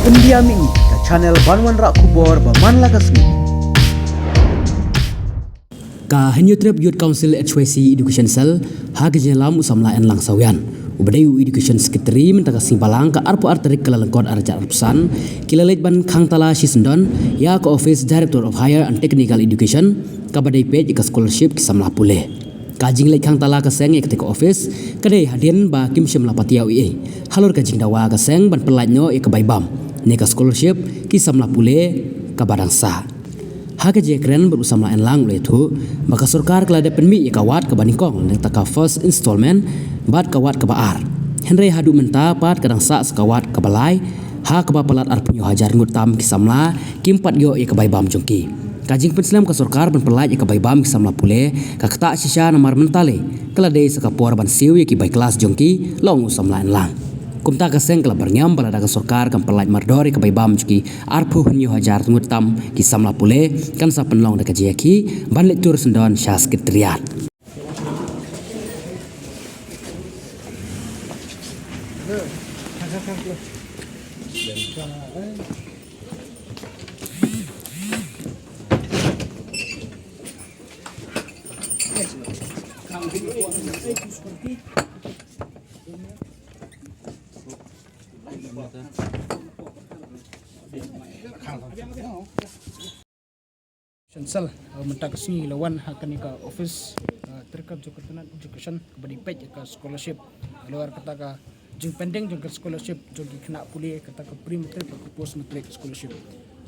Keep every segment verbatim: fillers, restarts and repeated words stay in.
Pyndiam ïa ka channel ban wanrah khubor ba man la ka sngi. Ka Hynñiewtrep Youth Council H Y C Education Cell ha ka jingïalam u samla Enlang Sawian, uba dei u Education Secretary, mynta ka sngi Balang ka arphew ar tarik Kyllalyngkot arhajar arphew san, ki la leit ban khang tala shisyndon ïa ka office Director of Higher and Technical Education, kaba dei peit ïa ka scholarship ki samla pule. Ka jingleit khang tala ka seng ïa katei ka office ka dei hadien ba kim shym la patiaw ei ei halor ka jingdawa ka seng ban pyllait noh ïa ka bai bam ne ka scholarship ki samla pule kaba dang sah. Ha ka jingkren bad u samla Enlang u la ïathuh ba ka sorkar ka la dep pynmih ïa ka wad kaba nyngkong ne kata ka first installment bad ka wad kaba ar. Hynrei haduh mynta pat ka dang sah sa ka wad kaba lai, ha kaba palat arphew hajar ngut tam ki samla kim pat ïoh ïa ka bai bam jong ki. Ka jingpynslem ka sorkar ban pyllait ïa ka bai bam ki samla pule ka ktah shisha namar mynta lei ka la dei sa ka por ban siew ïa ki bai klas jong ki, la ong u samla Enlang. Kumta ka seng ka la byrngem ba lada ka sorkar kan pyllait mardor ïa ka bai bam jong ki arphew hynñiew hajar ngut tam ki samla pule, kan sa pynlong da ka jingïakhih ban leit tur syndon sha Secretariat. Education Cell, uh, mynta ka sngi la wan ha kane ka office, uh, treikam jong ka tnat education kaba dei peit ïa ka scholarship. Halor kata ka jingpending jong ka scholarship jong ki khynnah pule, kata ka pre matric bad ka post matric scholarship.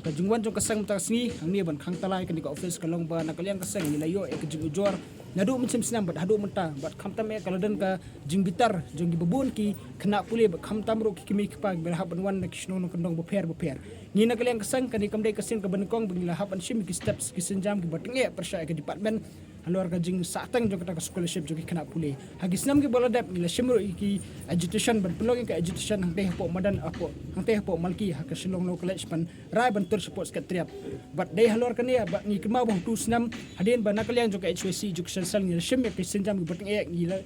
Ka jingwan jong ka seng mynta ka sngi hangne ban khang tala ïa kane ka office ka long ba na ka liang ka seng ngi la ïoh ïa ka jingujor naduh mynshem snem bad haduh mynta, bad khamtam eh ka la don ka jingbitar jong kiba bun ki khynnah pule bad khamtam ruh ki kmie ki kpa kiba la hap ban wan na ki shnong nongkyndong bapher bapher. Ngi na ka liang ka seng kane kam dei ka sien kaba nyngkong ba ngi la hap ban shim ki steps ki sienjam kiba tyngeh pyrshah ïa ka department halor ka jingsahteng jong kata ka scholarship jong ki khynnah pule. Ha ki snem kiba la dep ngi la shim ruh ïa ki agitation ban pynlong ïa ka agitation hangtei hapoh madan, hapoh, hangtei hapoh Malki ha ka Shillong Law College ban rai ban tur shapoh Secretariat. Bad dei halor kane ba ngi kynmaw ba utu u snem hadien ba na ka liang jong ka H Y C Education Cell ngi la shim ïa ki sienjam kiba tyngeh, ngi la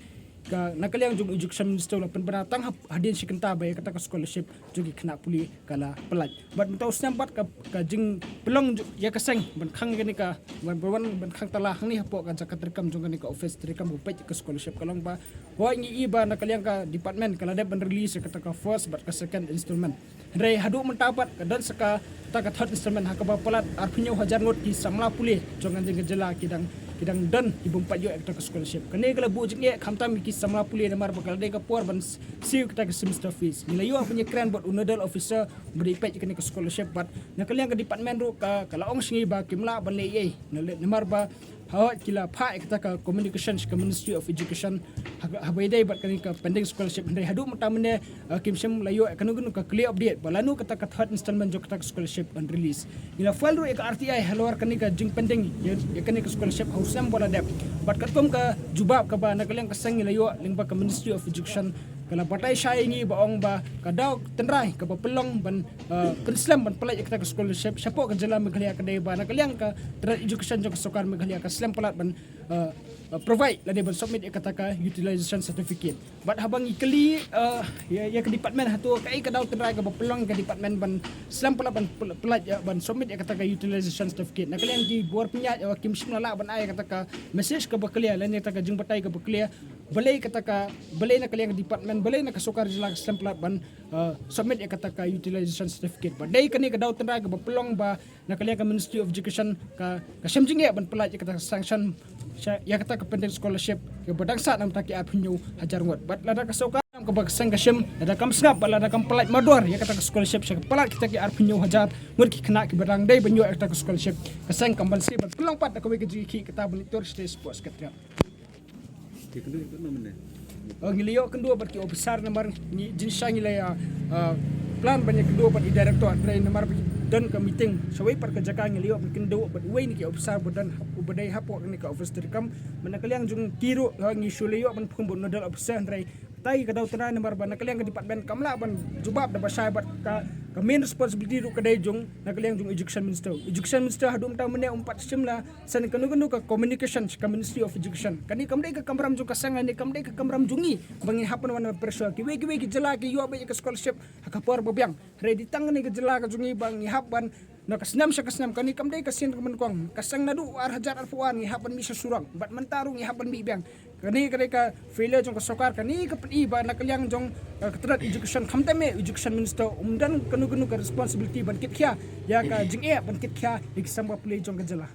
ka, na ka liang jong u Education Minister u la pynbna tang hap hadien shi kynta ba ïa kata ka scholarship jong ki khynnah pule ka la pyllait. Bad mynta u snem pat ka, ka jingpynlong ïa ka seng ban khang ïa kane ka, ban, ban, ban khang tala hangne hapoh ka jaka treikam jong kane ka office treikam ba peit ka scholarship ka long ba hooid ngi i ba na ka liang ka department ka la dep ban release ïa kata ka first bad ka second installment. Hynrei haduh mynta pat ka don sa kata ka third installment ha kaba palat arphew hynñiew hajar ngut ki samla pule jong ka jylla ki dang, ki dang don ki bym pat ïoh ïa kata ka scholarship. Kane ka la buh jingeh khamtam ïa ki samla pule namar ba ka la dei ka por ban siew kata ka semester fees. Ngi la ïoh ban ïakren bad u nodal officer ba dei peit ïa kane ka scholarship bad na ka liang ka department ruh ka, ka la ong sha ngi ba kim lah ban leh ei ei namar ba hooid ki la phah ïa kata ka communication sha ka Ministry of Education ha, haba ïadei bad kane ka pending scholarship, hynrei haduh mynta mynne, uh, kim shym la ïoh ïa kano kano ka clear update ba lano kata ka third installment jong kata ka scholarship ban release. Ngi la file ruh ïa ka R T I halor kane ka jingpending ïa, ïa kane ka scholarship ha u snem ba la dep. Bad katkum ka jubab kaba na ka liang ka seng ngi la ïoh lyngba ka Ministry of Education ka la batai shai ïa ngi ba ong ba ka daw tynrai kaba pynlong ban, uh, pynslem ban pyllait ïa kata ka scholarship shapoh ka jylla Meghalaya ka dei ba na ka liang ka tnat education jong ka sorkar Meghalaya ka slem palat ban, uh, uh, provide lane ban submit ïa kata ka utilization certificate. Bad haba ngi kylli, uh, ïa, ïa ka department hato kaei ka daw tynrai kaba pynlong ïa ka department ban slem palat ban pyl-, pyllait ïa, ban submit ïa kata ka utilization certificate, na ka liang ki bor pynïaid ïa, kim shym la lah ban ai ïa kata ka message kaba clear lane ïa kata ka jingbatai kaba clear balei kata ka, balei na ka liang ka department, balei na ka sorkar jylla ka slem palat ban, uh, submit ïa kata ka utilization certificate. Ba dei kane ka daw tynrai kaba pynlong ba na ka liang ka Ministry of Education ka, ka shem jingeh ban pyllait ïa kata ka sanction sha, ïa kata ka pending scholarship kaba dang sah na ka bynta ki arphew hynñiew hajar ngut. Bad lada ka sorkar kaba ka seng ka shim, lada kam sngap bad lada kam pyllait mardor ïa kata ka scholarship sha ka palat kita ki arphew hynñiew hajar ngut ki khynnah kiba dang dei ban ïoh ïa kata ka scholarship, ka seng kam banse ban pynlong pat da kawei ka jingïakhih kata ban leit tur sha Sports Secretariat. Ki kynduh, kynduh mynne. Oh, ngi la ïoh kynduh bad ki officer namar ngi, jingshisha ngi la ïa, ah, plan ban ïa kynduh bad i director, hynrei namar ba ki don ka meeting shawei pat ka jaka, ngi la ïoh ban kynduh bad uwei na ki officer ba don, uba dei hapoh kane ka office treikam. Bad na ka liang jong ki ruh, ah, ngi shu la ïoh ban phone bad u nodal officer, hynrei katai ka daw tynrai namar ba na ka liang ka department kam lah ban jubab da ba shai bad ka, Ka main responsibility ruh ka dei jong, na ka liang jong Education Minister. Education Minister haduh mynta mynne um pat shim la send kano kano ka communication sha ka Ministry of Education. Kane kam dei ka kamram jong ka seng, kane kam dei ka kamram jong ngi ba ngi hap ban wan pressure. Kiwei kiwei ki jylla ki ïoh beit ïa ka scholarship ha ka por ba biang. Hynrei dei tang kane ka jylla ka jong ngi ba ngi hap ban, na ka snem sha ka snem, kane kam dei ka sien ka mynkong. Ka seng naduh ar hajar arphew ar ngi hap ban mih sha surok, bad mynta ruh ngi hap ban mih biang. Kane ka dei ka failure jong ka sorkar. Kane ka pyni ba na ka liang jong, eh, ka tnat education, khamtam eh Education Minister, um don kano kano ka responsibility ban kitkhia ïa ka jingeh, ban kitkhia ïa ki samla pule jong ka jylla.